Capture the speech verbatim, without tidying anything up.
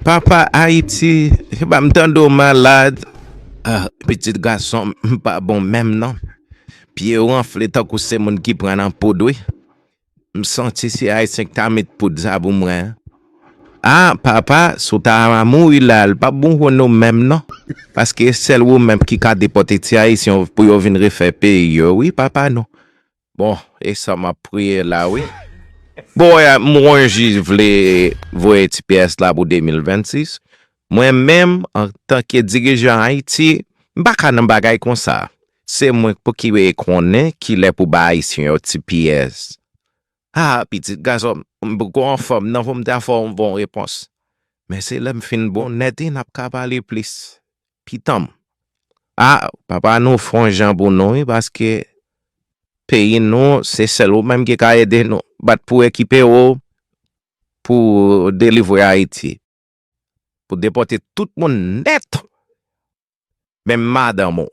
Papa Ayiti, se pa m tande w malad. Ah, pitit gason m, m pa bon menm non. Pye w anfle tankou se moun ki pran nan poud wi. M santi se Ayisyen ki ta met poud sa pou mwen. Ah, papa, si w ta mouri la, l p ap bon pou nou menm non. Paske sèl ou menm ki ka depòte ti Ayisyen pou yo vin refè peyi yo, wi, papa nou. Bon, e sa m ap priye la, wi. Bon, e, m wè yon jij vle voye ti pyès la pou de mil vennsis. Mwen menm, antanke dirijan Ayiti, m pa ka nan bagay konsa. Se mwen pou ki konnen kilè pou ba Ayisyen yo ti pyès. Ah, pitit gason, m poko anfòm nan pou m ta fè yon bon repons. Men se lè m fin bon nèt, wi, n ap ka pale plis. Pitan m. Ah, papa nou fè yon jan pou nou, wi, paske peyi nou, se sèl ou menm ki ka ede nou. Bat pou ekipe w, pou delivre Ayiti. Pou depòte tout moun nèt. Menm madanm ou.